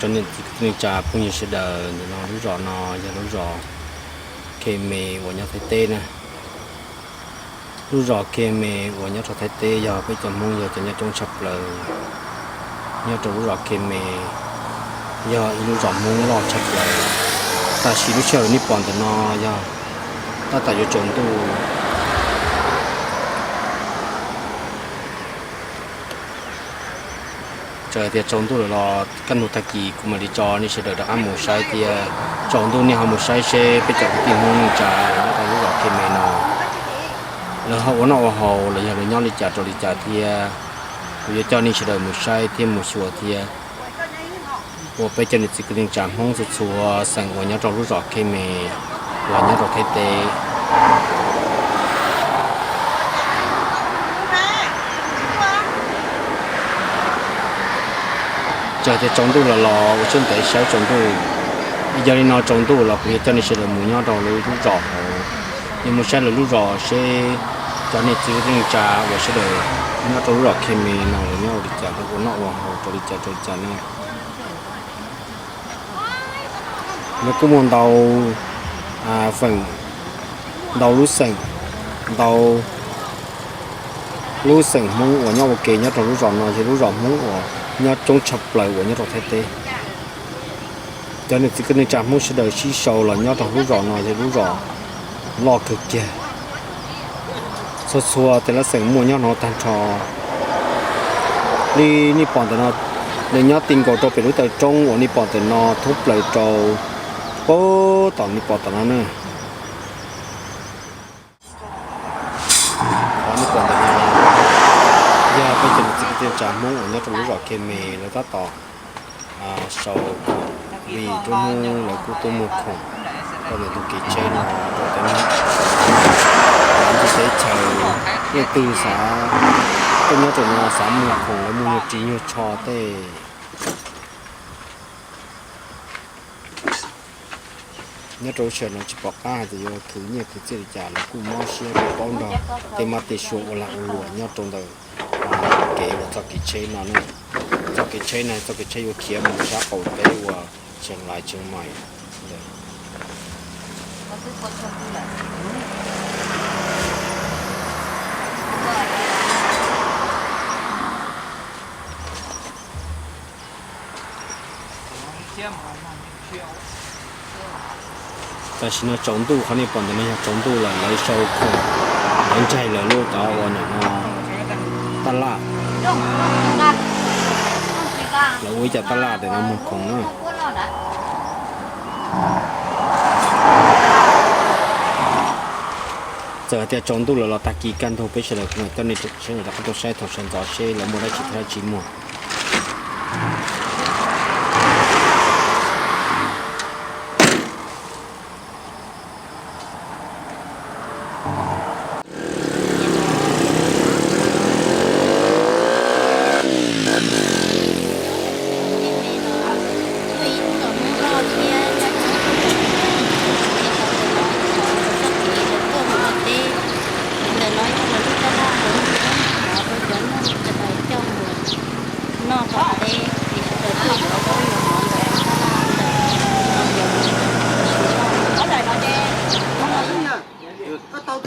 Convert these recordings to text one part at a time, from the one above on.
Niam txiv kwv tij neej tsa phooj ywg sawv daws, ntawm no lub zos no yog lub zos Khe Me uas nyob Thaib teb na. Lub zos Khe Me uas nyob rau Thaib teb yog peb cov Hmoob yog cov nyob coob tshaj plaws. Nyob rau lub zos Khe Me yog ib lub zos Hmoob loj tshaj plaws. Tam sim lub sij hawm nej pom ntawm no yog tab tom yuav tsaus ntuj. Txawm tias tsaus ntuj lawm los kaj ntug tag kis kuv mam li tso nej sawv daws rov qab mus saib thiab. Tsaus ntuj nej ho mus saib seb peb cov kwv tij Hmoob neej tsa nyob rau lub zos Khe Me no lawv ho ua noj ua haus los yog lawv nyob li cas rau li cas thiab. Kuv yuav coj nej sawv daws mus saib thiab mus xyuas thiab ua peb cov niam txiv kwv tij neej tsa Hmoob txhua txhua xeem uas nyob rau lub zos Khe Me uas nyob rau Thaib teb. Txawm tias tsaus ntuj lawm los ua siab ntev saib tsaus ntuj. Yog li no tsaus ntuj los kuv yuav coj nej sawv daws mus nyob rau lawv lub zos hauv, yuav mus saib lawv lub zos seb cov niam txiv kwv tij neej tsa uas sawv daws nyob rau lub zos Khe Me no lawv nyob ua li cas, lawv ua noj ua haus rau li cas rau li cas na. Lawv kuj muaj ntau feem, ntau lub xeem, ntau lub xeem Hmoob uas nyob ua ke nyob rau lub zos no yog lub zos Hmoob uas nyob coob tshaj plaws uas nyob rau Thaib teb. Cov niam txiv kwv tij neej tsa Hmoob sawv daws sib sau los nyob rau lub zos no yog lub zos loj kawg kiag. Txhua txhua tes lab xeem muaj nyob no tag nrho. Li nej pom ntawm no, nws nyob ti nkaus rau pem lub taw roob uas nej pom ntawm no thoob plaws rau pem tom nej pom tom no na. Qhov nej pom ntawm no yog peb cov niam txiv kwv tij neej tsa Hmoob uas nyob rau lub zos Khe Me lawv tab tom sau khoom, vim nruab hnub lawv kuj tuaj muag khoom rau ntawm tus kev tsheb no rau cov neeg nyob teb chaws, leej twg xav tuaj nyob rau no xav muag khoom lawv muag nyuag ris nyuag tsho tej. Nyob rau lub sij hawm no tsis pom qab hais tias yuav khwv nyiaj khwv txiaj li cas, lawv kuj mob siab rau paub nrog tej mab tej sua ua lag ua luam nyob rau ntawm kev uas txoj kev tsheb no na. Txoj kev tsheb no txoj kev tsheb yuav khiav mus sab qaum teb uas Tseem Lais Tseem Mais ntawd. Tam sim no tsaus ntuj, qhov nej pom ntawm no yog tsaus ntuj lawm, lawv sau khoom, lawv ntsaig lawv lub cov uas nim no tab laj, lawv ua ib co tab laj ntawm no muag khoom na. Txawm hais tias tsaus ntuj lawm los tag kis kaj ntug peb sawv daws kuv mam coj nej sawv daws rov qab tuaj saib thaum sawv ntxov seb lawv muaj dab tsi thiab dab tsi muag.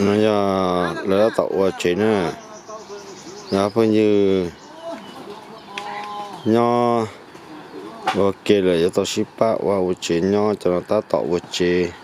No yog lawv tab tom ua tsev na. Yog phooj ywg nyob ua ke lawm yuav tau sib pab ua ua tsev nyob, cov no tab tom ua tsev.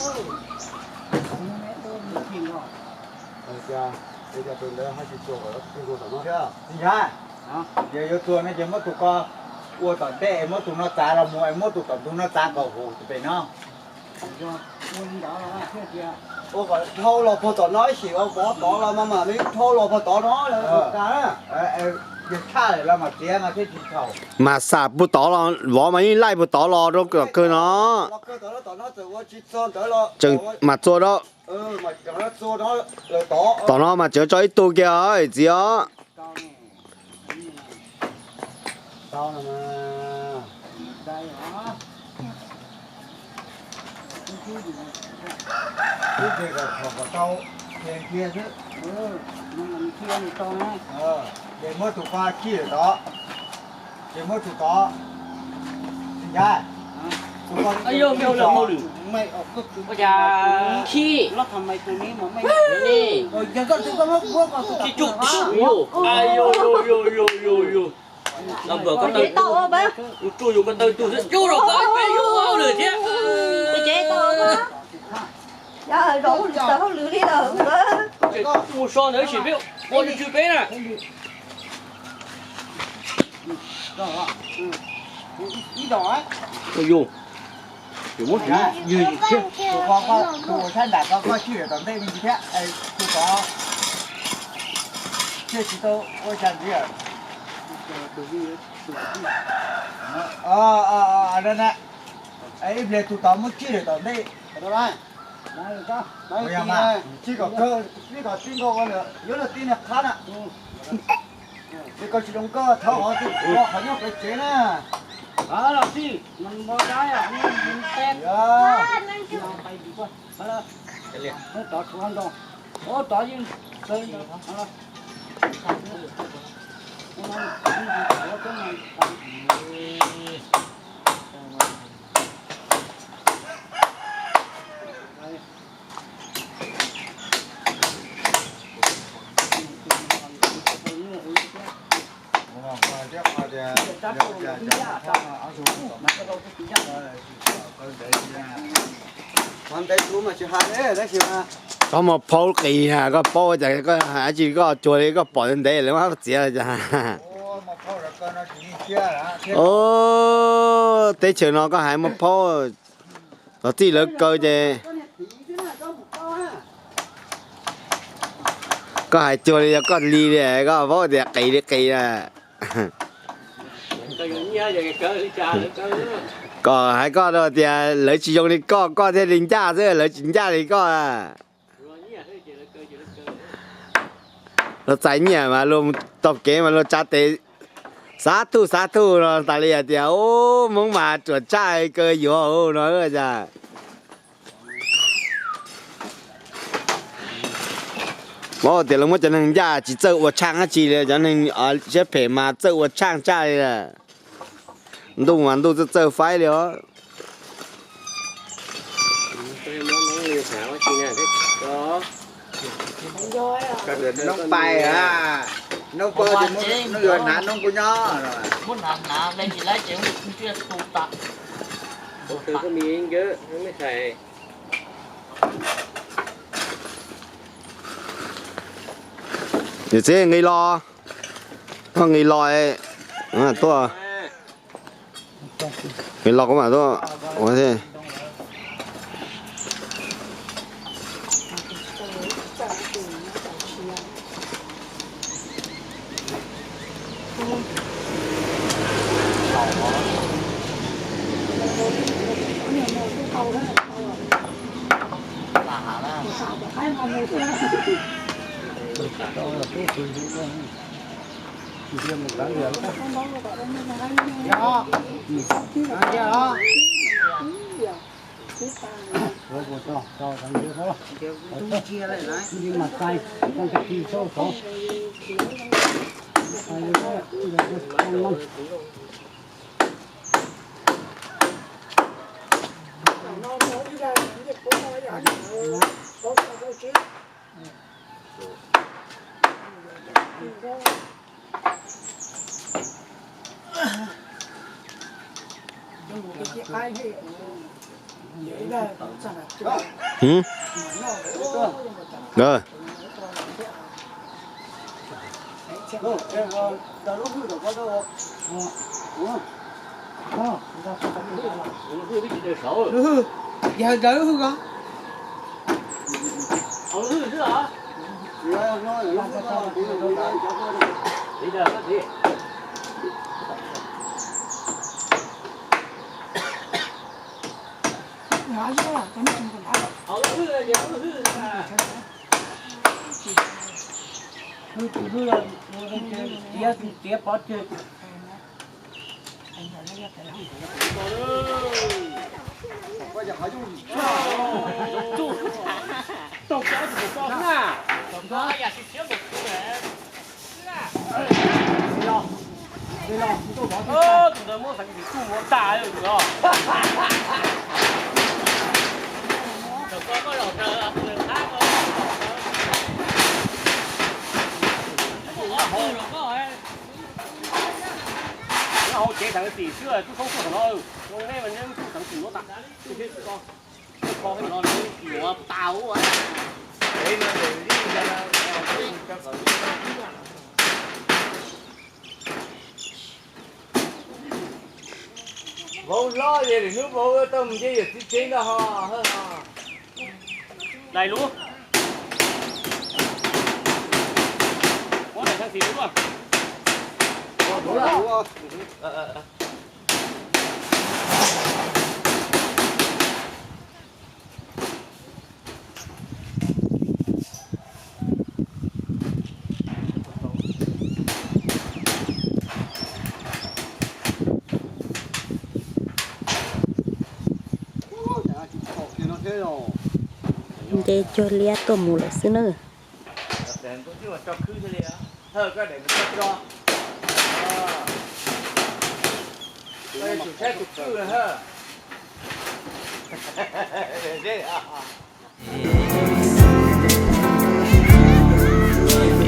Yog yuav txuas no ces muab tus ko ua tom ntej, muab tus no txav los mus, muab tus tom ntug no txav kom huv pem no. Ua kom dhau los puag tom no ib sim, vov tod los mas mam li dhau los puag tod no. Yog tshaj lawm los mam txiav mas thiaj tsis txhaum. Mas xam puag tod los, vov mas yeej laij puag tod los rau tom kawg no. Tseem mas txua rau. Tom no mas tseem tso ib tug kiag txiv os. Ces muab tus ko khij lawm tod, ces muab tus tod, tus ko, tus ko, ua cas khij, khij tsuj, tus tsuj yus ko taw tus xwb cub rau koj peb yub lwm thiab. Mus so ntawd sim peb ua tsw peb na. Yus, yus muab ywg yus thiab. Tus ko, tus ua sab nram ko koj tswj lawm tom ntej me ntsis thiab, tus ko thiaj tsis tau ua cas ntxiv. Ib pliag tus tod muab tswj lawm tom ntej. Tswj kom kawg, tswj kom txij nkaus ua lawm yuav luag tij niag qhab na. Ces koj tsis zoo nkauj thawb hov, qhov nyob pem tsev na. Qhov mus phaub qis, koj paub cas koj hais dab tsi, koj cuag li koj pom ntev lawv muab txiav li cas. Teb chaws no koj hais muaj phaub, txog txij lawv kaw ces koj hais cuag li yog koj li, koj paub tias qis li qis na. Kom hais koj rau tias lawv tsis zoo li koj, koj thiaj li ncaj xwb, lawv tsis ncaj li koj. Luag txais nyiaj mas luag mus taug kev mas luag tsa tes xav thuj xav thuj no tas li hais tias, ub, Hmoob mas ruam tshaj kaw yuav no cas. Paub tias lawv muab cov neeg ncaj tsis txawj ua tshaaj dab tsi li, cov neeg siab phem mas txawj ua tshaaj tshaj li lawm. Ntuj mas ntuj txawj txawj faib li os. Noob pais a, noob pais, noob yuav hnav noob kuj nyob. Yog txiv nqis los, koj nqis los tuaj, nqis los kuv mam tuaj ua thiab. Tus ntawd muab xeev tsis tuaj mus tag os. Nyob hauv tsev xeev txim xwb, tub khaub tuaj tom no, zoo neb mas neb tub xeev txim nuav tas. Kho no nuav tas ua. Vauv hlob es lwm hnub vauv tau mus nce yawm txiv tsev ntag ho. Dais lub. Muab daim xeev txim lub. Nce cuag liab tuaj mus lawm xwb na.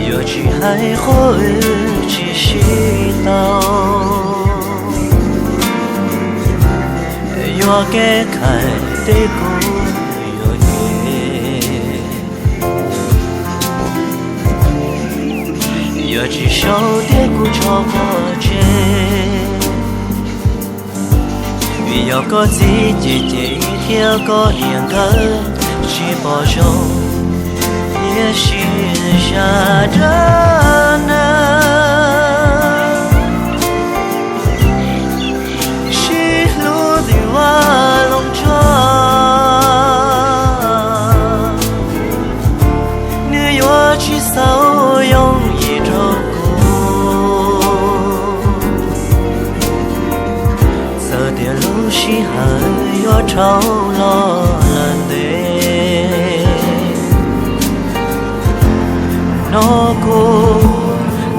Yuav tsis hais qhov wb tsis sib tau, yuav kev khais tej kuv yuav nyiam. Yuav tsis sau tias kuv tso koj tseg, vim yog koj txiv ces ces thiab koj niam nkawd tsis pom zoo, tiam sis zaj dab neeg sib hlub twb ua loo tso, nws yuav tsis xaus yooj yim rau kuv. Txawm tias lub sij hawm yuav rhau los lawm ntev, hnub kuv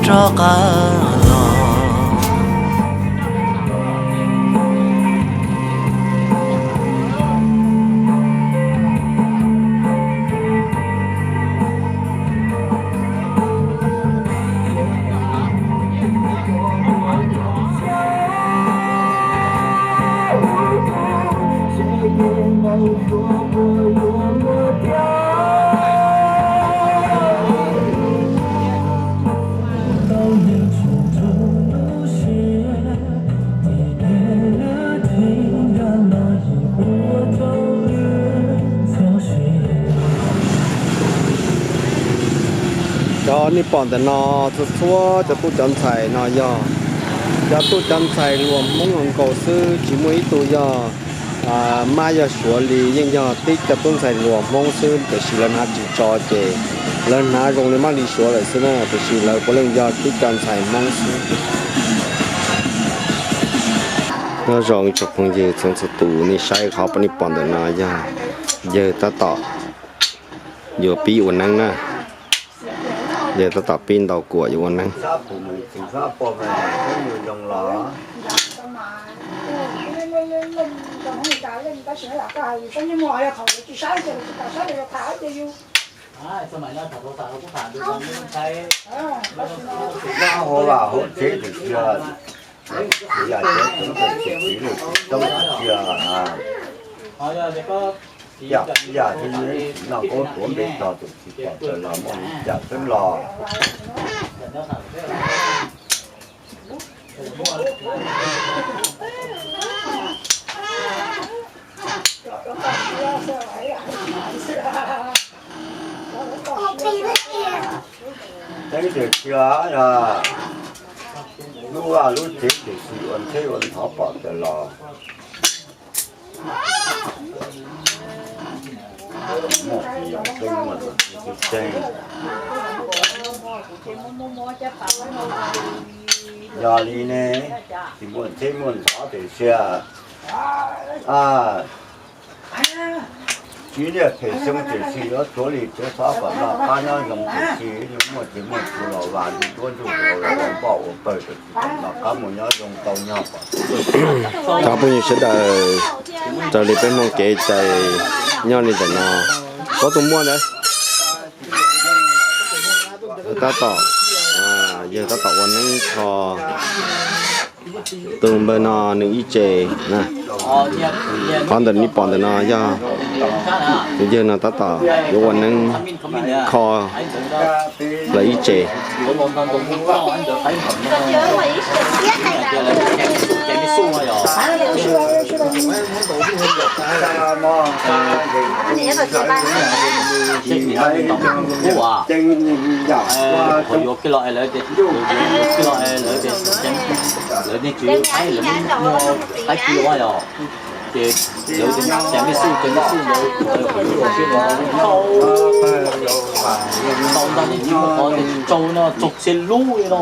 rov qab los. Cov nej pom ntawm no txhua txhua cov tub cov ntxhais no yog cov tub cov ntxhais hluas Hmoob nkaus xwb, tsis muaj ib tug yog Mab yog Suav li, yeej yog tib cov tub ntxhais hluas Hmoob xwb, tiam sis lawv hnav ris tso ces lawv hnav zoo li Mab li Suav lawm xwb na, tiam sis lawv puav leej yog tib cov ntxhais Hmoob xwb. Nyob zoo tsoom phooj ywg txhua txhua tus, nej saib qhov nej pom ntawm no yog yawg tab tom yuav pib ua neeb na. Yawg tab tom pib ntaus kuam yuav ua neeb. Hauv vaj hauv tsev tiag tiag, yam cov tseem tsis txiv lawm, tsis tau txiv lawm. Yam yam li noj koob tuav npe txog tus tsis pom tawm los muaj li cas xwb los. Teeb tiag tiag, lub vaj lub tsev tiam sis ua ntxheb ua ntxhov pom tawm los. Muaj tsis yog teeb, muaj tsis tseeb. Yog li ne, tsis muaj ntxheb muaj ntxhov tiam sis, a, tsis liaj phem xyoo tiam sis yuav tuav li tuav xov kom noj qab nyob zoo tiam sis yuav muaj tsis muaj tsis los vas ntsuj duab ntsuj ua los ua npoj ua pawg tiam sis kom noj qab mus nyob zoo tau nyob kom. Thov phooj ywg sawv daws raws li peb Hmoob kev cai nyob li ntawm no. Koj tus muaj ntawd, tab tom, yawg tab tom ua neeb kho tus npawg no nws ib tse na. Qhov ntawm nej pom ntawm no yog tus yawg no tab tom yuav ua neeb kho lawv ib tse. Lawv nej tsis qaib, lawv muaj qaib ci ua yog, ces lawv ces mej xwj ces mej xwj ntawd, tau ntag nej tsis muaj qhov ces tsaug no tsaug txhia lub li no.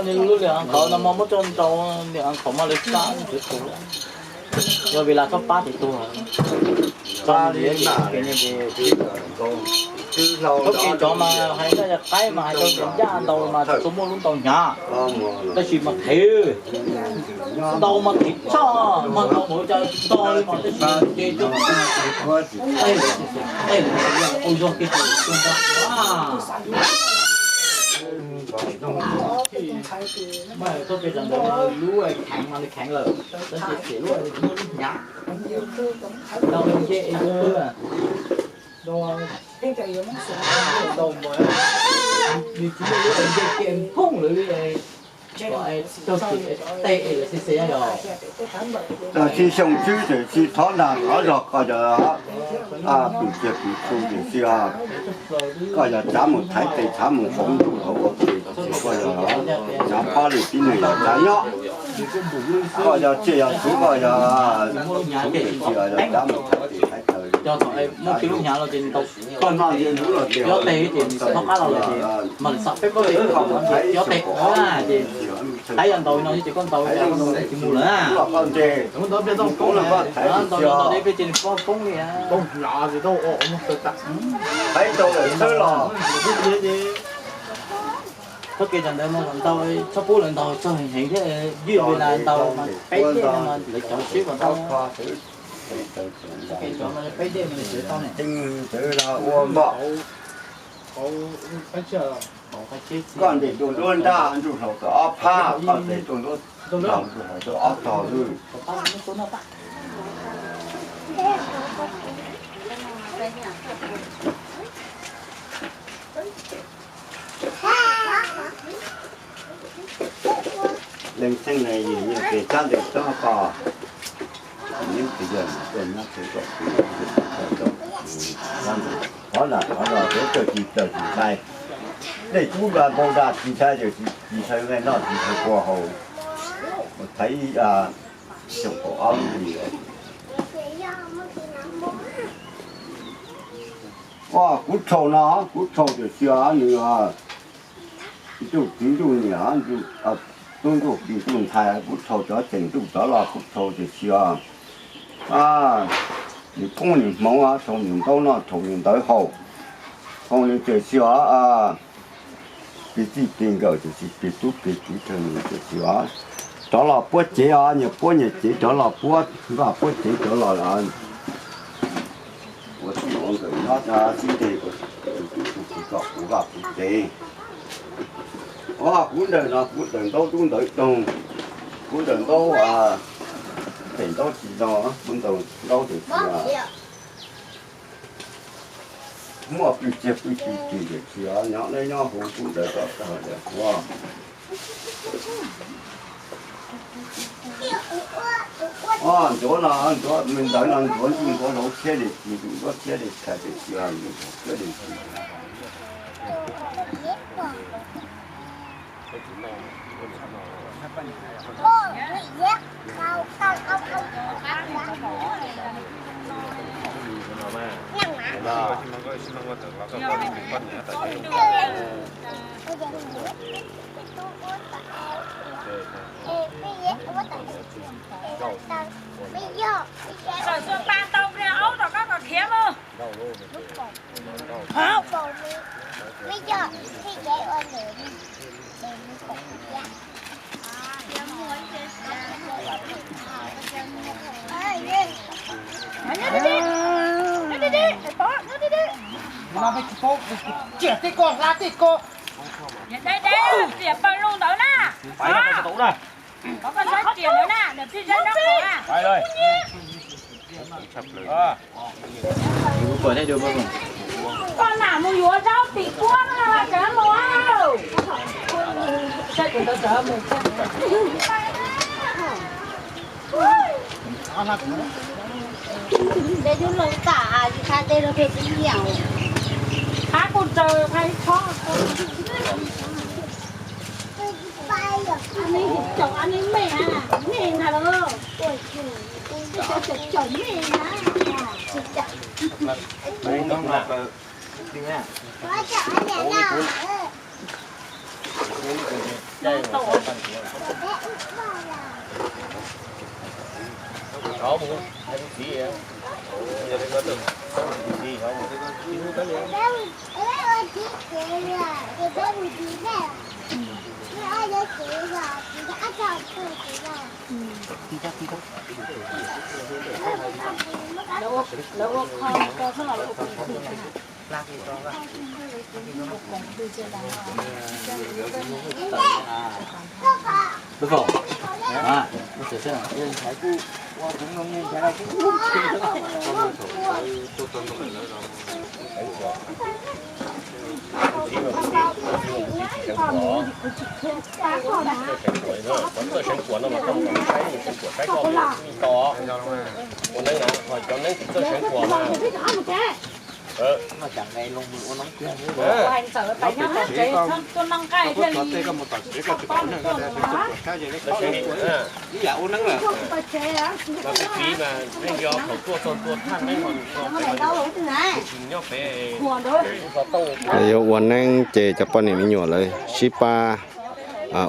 Niag lub niag khaus no mas muab coj nrau niag khaus mas lawv sab txwv tus, yog vim las txhob pab tus tuag. Txhob kev cov mas hais ncaj yog qaib mas hais tau ncaj ntau mas tsuas muaj lub ntau hnyav, tab sis mas thev ntau mas thev tshaj mas ntau npaum cas tog li mas tab sis ces cov tej ua zog kiag tus ntag. Mas txoj kev sawv ntawd lub kheev mas nws kheev lawm, tab sis lub muaj lub hnyav, ntau nce es yuav pw. Nws tsis muaj lub nce kiag phooj lawm li, txog txim tej es lawv xi xi yog. Tsis xyoo tswb ces tsis thov nag thov zog koj yog pwm kiag pwm tsu ces tsis, koj yog tsav mus thaiv tes tsav mus foov ntuj hauv ua ke ces koj yog tsav pab li tib neeg yog tsav nyob. Koj yog tsiaj yog txhuv koj yog txhuv ces tsis yog tsav mus thaiv tes thaiv taw li. Koj noj nti nuv los tias tsis thov qab los lawm ces mas lawv xam peb plaub leeg, cov tes qhov na ces qab yog ntaus no ces koj ntaus tsis mus lawm na. Koj ntaus no peb ces nws poob poob li. Thaiv tau lawm xwb los. Txoj kev cov ntawd mas kom ntau, txhob pub lawv ntaus txog heev heev thiab, ywj li las ntau mas peb dej no mas lawv cov siab kom ntau. Txoj kev cov mas peb dej mas lawv cov tau ne. Ua npoj. Koj ntes tuaj nruab nrab ntsuj hlauv tau ob phab, koj ntes tuaj nruab hlauv ntsuj hlauv tau ob tog xwb. Leej txheej na yus nyiaj ces tsab ntes tsob ko, nws tsis yog nyob tsev kom qhov lam qhov los peb tawg tsis tawg tsis ntshai. Dej kub da npau da tsis ntshai, tsis ntshai nqaij noj tsis ntshai kua haus, thaiv xyoo kaum ob li. Kuv rhau no, kuv rhau tiam sis nws ntuj txiv ntuj niam, tub ntuj tij ntuj ntxhais, kuv rhau cov tseem ntuj rov los kuv rhau tiam sis nws koob nws hmoov, rhau nws ntaub noj, rhau nws ntawv haus, rhau nws tiam sis pis txij pis nkawm tiam sis pis tub pis kiv rhau nws tiam sis rov los puab cev os, nyias puab nyias cev rov los puab vaj puab tsev rov los ua txij ua nkawm nyob xib teg, kuv vaj kuv tsev. Kuv ntawm no kuv ntawm ntaub dub ntawv doog, kuv ntawm ntaub pem ntaub tsis zoo, kuv ntawm ntaub tes tsis muaj pwj tsiaj pwj tsuj twg tiam sis nyob deb nyob huv kuv ntawm kom tag li kuv. Ntxuav no, ntxuav me ntawv no ntxuav ntuj ntxuav hlauv thiab li tsis, ntxuav thiab li tshais tiam sis ntxuav thiab li tsis. Tawm xua pa tau pliag aub rau koj kom khiav mus. Tsiam tej ko, hla tej ko. Niam deb deb, tsiam pawg lug ntawd na. Pov koj sab tsiam ntawd na, niam plig zab nab qhov na. Koj nam mus yuav zaub tim kuab no tseem mus. Peb lub lawv tam tsis tau tej rau peb ib yam. Qab kuj raws qab ib thob. Caum a ne me na, me na los. Caum caum me na. Txawj seev kuam no mas koj saib seev kuam saib koj mus to. Ua neeb na, ho cov neeb tsis txawj seev kuam mas Yog ua neeb ces cov poj niam me nyuam lawv sib pab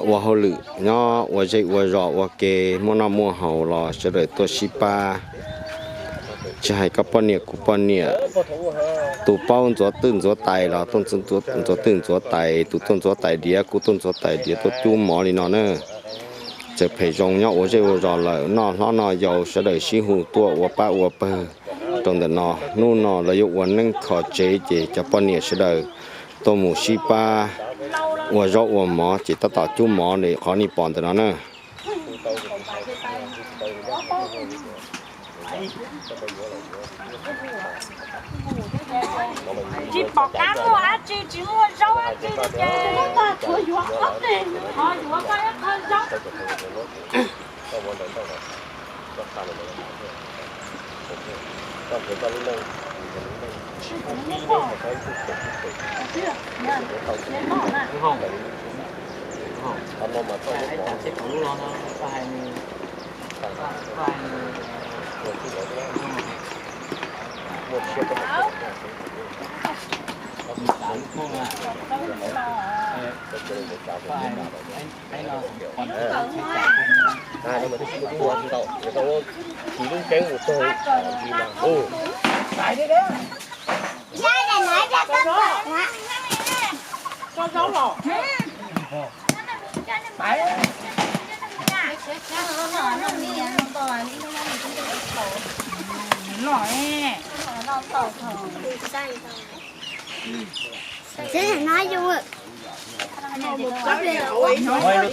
ua hauj lwm nyob ua zej ua zos ua ke, muaj noj muaj haus los sawv daws tuaj sib pab. Tsis hais koj poj niam kuv poj niam, tus paub ntxuav twj ntxuav tais los tuaj ntxuav twj ntxuav tais, tus tuaj ntxuav tais diav kuj tuaj ntxuav tais diav tuaj cub mov li no na. Txawm phem zoo nyob ua zej ua zos lawm, noj hlob noj yau sawv daws sib hu tuaj ua pab ua pawg rau ntawm no. Hnub no lawv yuav ua neeb kho tsev ces cov poj niam sawv daws tuaj mus sib pab ua zaub ua mov ces tab tom cub mov li qhov nej pom ntawm no na. Tsis pom qab muaj dab tsi, tsis muaj zaub dab tsi li ces tshuav yuav ob teg, ho yuav koj ib qho zaub. Muaj ib lub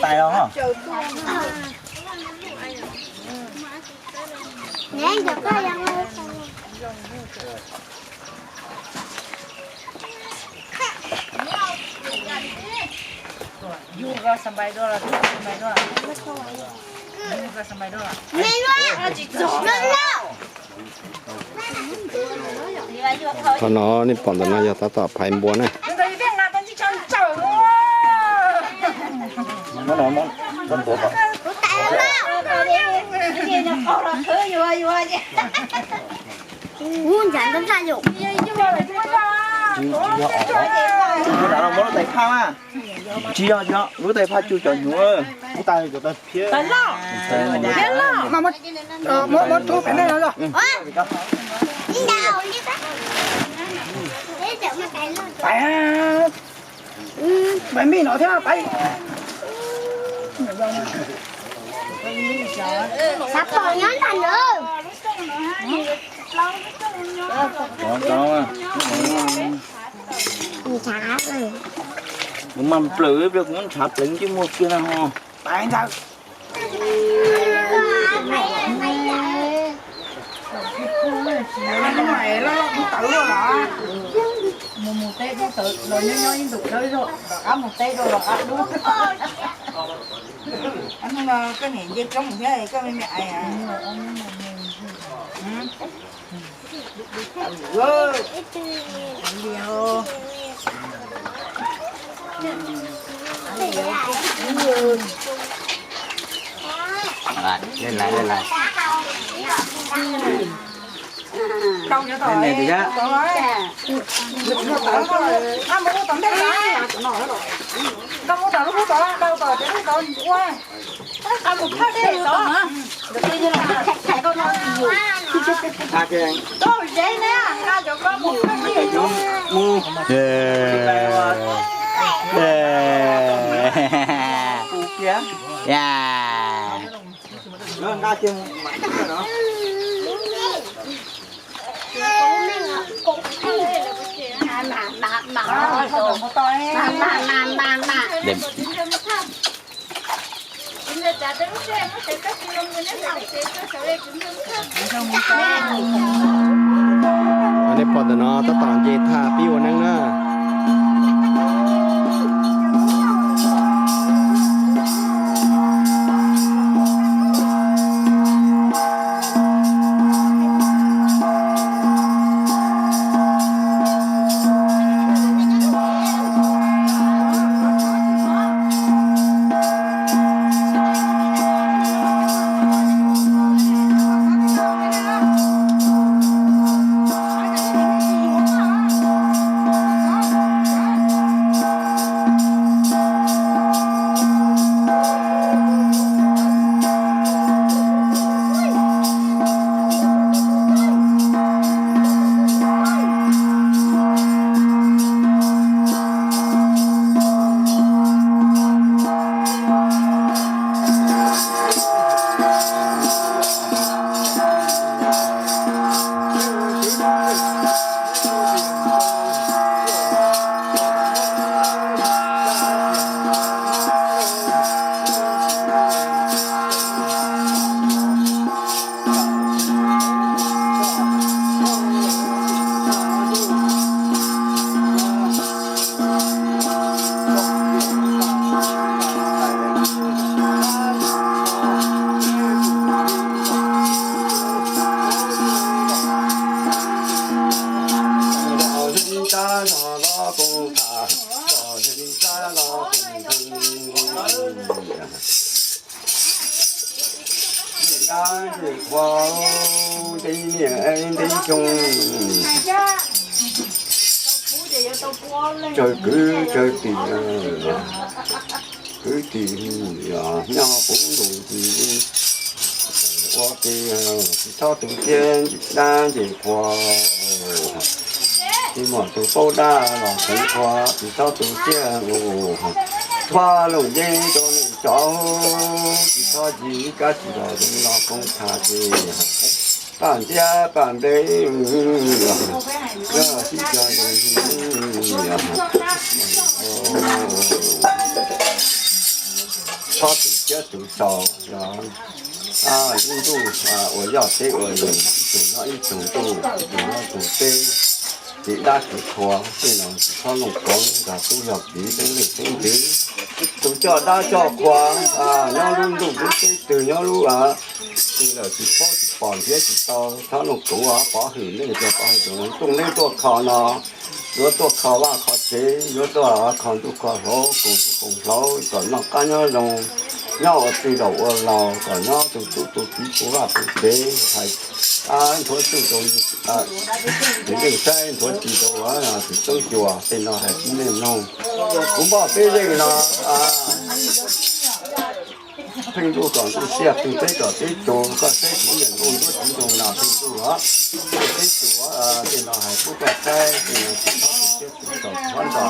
tais os. Qhov no nej pom ntawm no yog tab tom phais npua na. Tsis yog, lub tais phaj tsuj cov hnyuv. Pais, pais mij no thiab pais. Xav pom nyob ntag na. Kuv mas plaws, kuv muab ntshav pleev ntsej muag kiag na ho. Pais ntag. Mus mus teb dub tawv los nyob nyob ib ntus dawb zog, rov qab mus teb dua rov qab dub. Hnub no koj niam nce roob thiab koj me me ais. Nej pom ntawm no tab tom nce thaj pib ua neeb na. Ab, ncej qhua, ntev niaj ntev xyoo, tsawg kwv tsawg tij, kwv tij nyob puv ntuj ntxhi, ua ke tsis txhob tu siab dab ncej qhua. Tsis muaj tus paub dab los xeev qhua, tsis txhob tu siab, qhua looj yeeb rau neeg tso, tsis txhob ncig kab tsis los zoo los koob tha ces paj ntiab paj ntev, sib cog ntoo, txhob tu siab tu txaus. Lub ntuj uas yoj teb ua nus, ib tug nyob ib tug ntuj, ib tug nyob ib tug teb, ces dab tsis qhua tej no tsis txhob looj koov, nrog tub yog kiv teeb leej teeb ntxwv. Tus coj dab coj qhua nyob lub ntuj lub teb twg, nyob lub twg lawm tsis paub tsis pom nrhiav tsis tau, txhob looj koov, pov hwm nej, pov hwm tus tuaj neb tuaj kho no, yuav tuaj kho vaj kho tsev, yuav tuaj kho ntuj kho hlob, koom ntuj koom hlob, kom noj qab nyob zoo, nyob ua txij zaum ua laus, kom nyob tus tub tus kiv puv vaj puv tsev, hais nthuav tsuj rau yeej saib, nthuav ci rau txiv txoob cua, tej no hais ib nej mloog. Kuv npoj peb zeej no, pheej ntuj kom ntuj siab, pheej teb kom teb tug, koj saib kuv niam ntuj ntsuab txiv ntuj no pheej ntuj os, pheej teb tug, tej no hais pub koj saib, tej no tsis txhob tu siab tu txaus, txhob nto.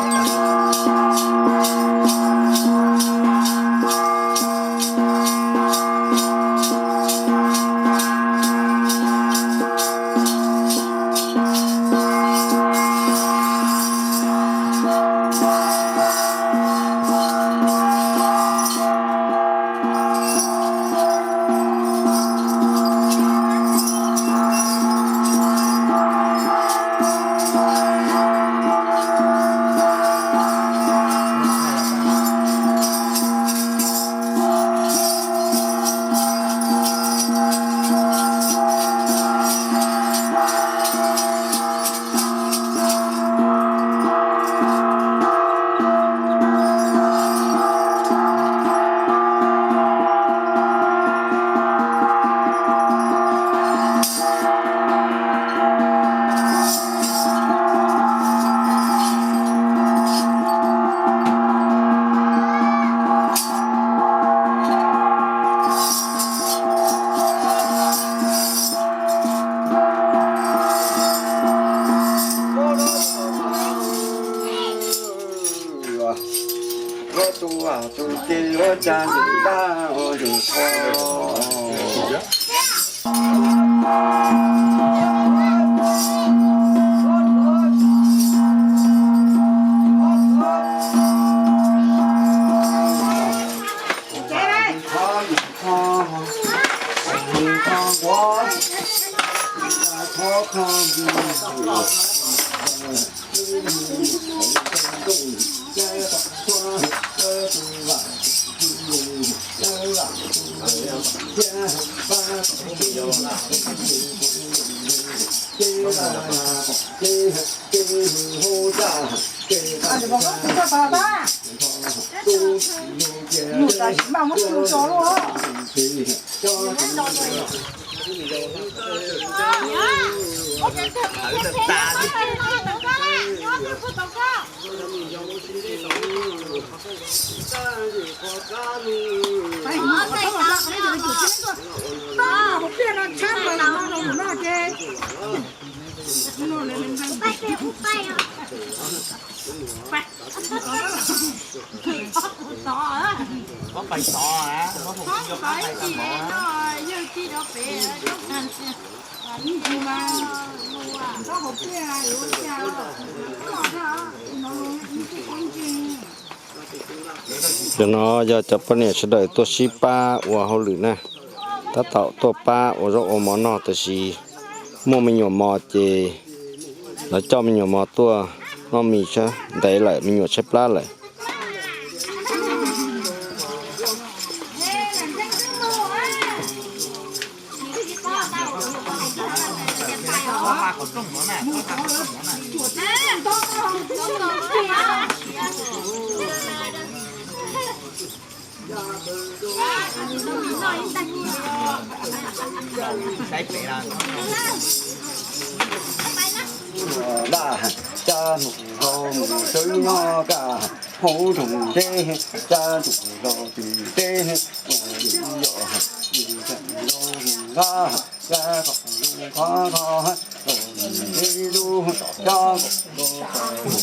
Cov no yog cov poj niam sawv daws tuaj sib pab ua hauj lwm na, tab tom tuaj pab ua zaub ua mov noj, tab sis muaj me nyuam mos ces lawv coj me nyuam mos tuaj noj mis, ntev lawm me nyuam tshaib plab lawm. Daj, caj mus hau mus sawv nyob kaj, hauv nroog teb, caj mus hau tim teb, ua li yog, ua li yog, ua li yog, caj kom zoo qhov qhov, ua li yog, caj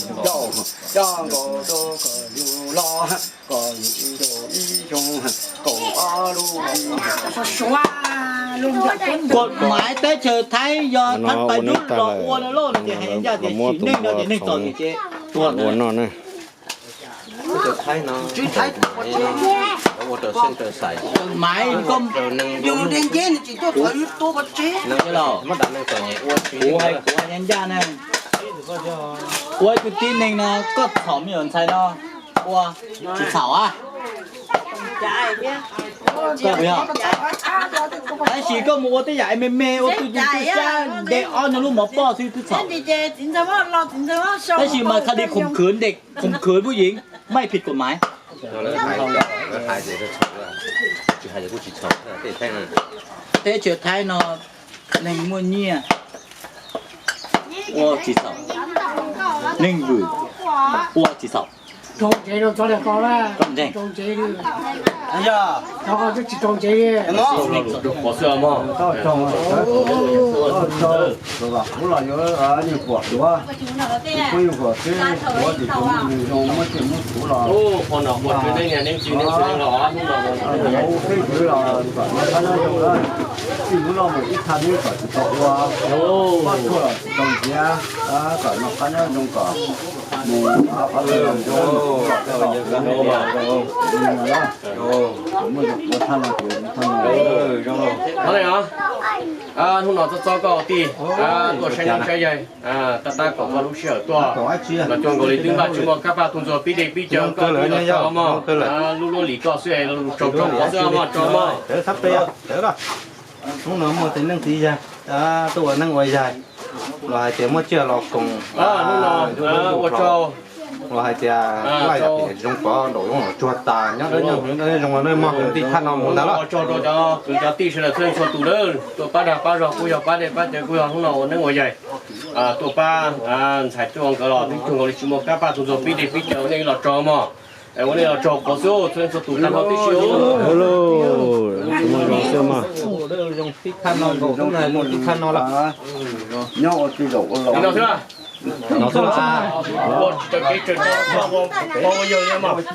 kom zoo, caj kom zoo, kom yus los, kom yus tau ib xyoo, kaum ob lub. Koj Maiv, teb chaws Thaib yog Thaib pais dub los ua na lauj, no ces hais ncaj tias sim neej no ces neeg txom ces tuag ua no na. Maiv, koj, kuv hais ncaj na, kuv ib tug tib neeg no, koj txhaum me nyuam ntxhais no ua tsis txhaum a? Tab sis koj mus ua tej yam me me ua tuj tu xyab nte ob nyuag lub mov poj xwb twb txhaum. Tab sis mas txhaj li khum khwv nte, khum khwv pub yeev, maj phim kom maiv. Teb chaws Thaib no neeg muaj nyiaj ua tsis txhaum, neeg vwm ua tsis txhaum. Koj ntseeg? Kuv los yuav nyuag kuam duav, kuv nyuag kuam xwb, kuv tim kuv nws zoo muab tsiaj muab txhuv los, ua peb kwv los kom nws qab nyob zoo, txij hnub no mus ib thaj neeb kom tsis tau ua, poj tshuaj los tsis tau nrhiav, kom nws qab nyob zoo kom mus qhov twg los zoo, muaj zoo ua thaj no ces thaj no. Hnub no txob txob koj tij tuaj saib neej saib yaig, tab tab kom koj lub sij hawm tuaj los cuag nkaus li twb npaj tsis muaj kab paj tus ntxuag pib dej pib cawv koj los tso mog, lub luab lim koj xwb, tso tso xwb mog, tso mog. Hnub no muaj tus neeg txiv yaig tuaj ua neej ua yaig los hais tias muaj tsiaj los koom, ua tsaug los hais tias zoo pov nraum zoo los tsuag tas nyob dawb nyob zoo los nej mog, tij thaj no mus ntag los. Ua tsaug rau cov kwv cov tij sawv daws txhua leej txhua tus lawm tuaj pab dag pab zog, kuj yog pab dej pab cawv, kuj yog hnub no ua neej ua yaig tuaj pab ntxhais tuaj nkawd los twb cuag nkaus li tsis muaj kab paj tus ntxuag pib dej pib cawv ua neej los tso mog. Ua neej los tsaug qhov xwb txhua leej txhua tus tag nrho tib si. Tij thaj no nkaus tub na, tij thaj no los nyob ua tij zaum ua laus no xwb. Ua tsis tau kev tsawg tso, ua yawg li mas. Xwb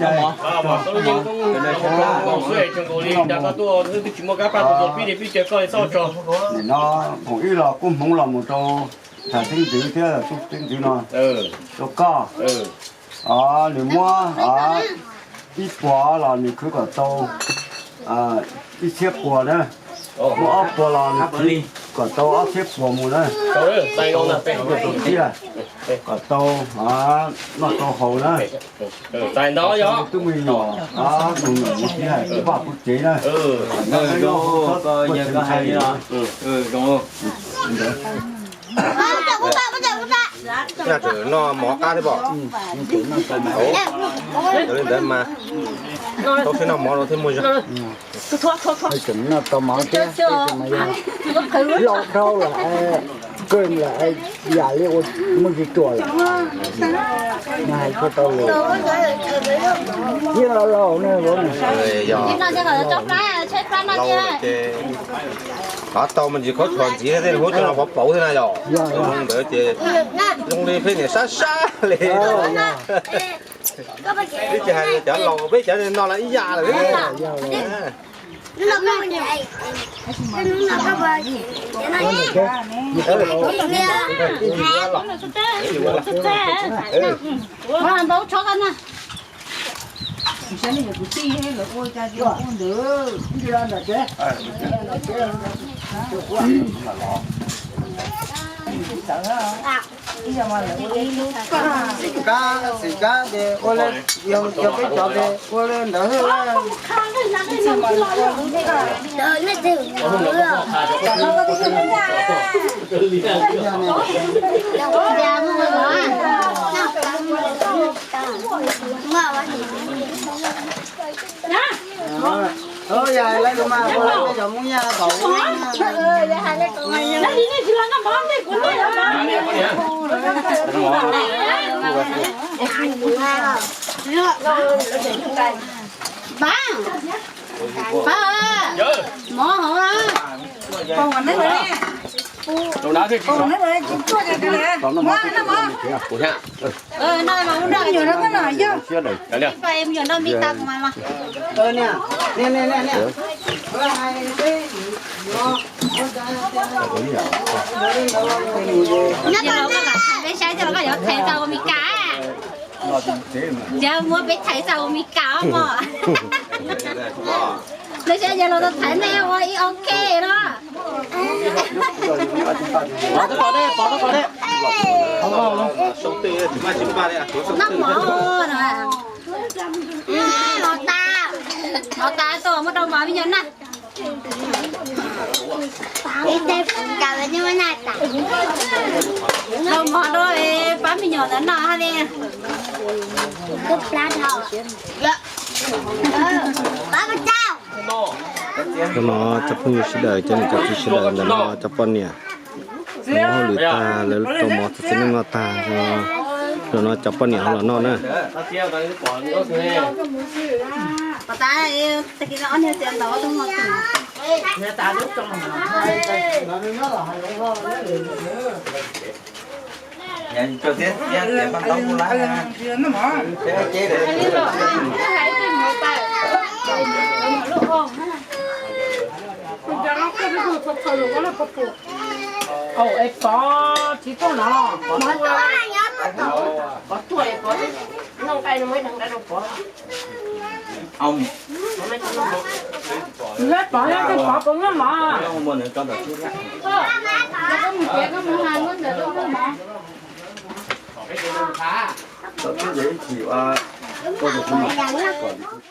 es tseem nkaus li dag koj tuaj twb tsis muaj kab paj tus ntxuag pib dej pib cawv koj li txhob tso. Nim no thaum ib los kub hmoov los mus rau thaj xeeb ntxwv thiab tub xeeb ntxwv no rau koj. Nws muab ib puas los nws khwv kom tau ib txhiab puas na, muab ob puas los nws khwv kom tau ob txhiab puas mus na. Kom tau noj tau haus na. Twb muaj nyuam mus thiab kuv vaj kuv tsev na. Noj mov qab thiab pom. Li ntawd mas tau siab noj mov rau thiab muaj zog. Tseem noj tau mov thiab, los dhau lawm, kawg lawm, yam li ua muaj tsis ruam lawm. Hais tsis tau lus. Yeej laus laus na. Qhov tau me ntsis khaub thuas ntxiv thiab tej hub coj los pov pauv thiab na yom. Zoo ntawd ces zoo li peb niam sab sab li. Peb tsis hais cov laus, peb cov no los ib yam lawm. Xim kab, xim kab ces ua li yog peb cov ces ua li ntawd xwb. Peb saib coj los koj yuav thaiv tau ua Meskas. Yog muab peb thaiv tau ua Meskas mog. Lub sij hawm yog los thaiv nej ua ib ok no. Noj mov no. Mov tas, mov tas tuaj muab rau mov me nyuam na. Rau mov rau pab me nyuam ntawd noj li. Cov no cov phooj ywg sawv daws, cov niam cov txiv sawv daws ntawm no cov poj niam muab hauj lwm tag, lawv rau mov txog txiv neej noj tag, zaum no cov poj niam ho los noj na. Pov tsis tuaj no, pov tuaj, pov tuaj, pov tuaj, noj nqaij no muab ib tag nqaij rau pov. Pov, pov puas noj mov?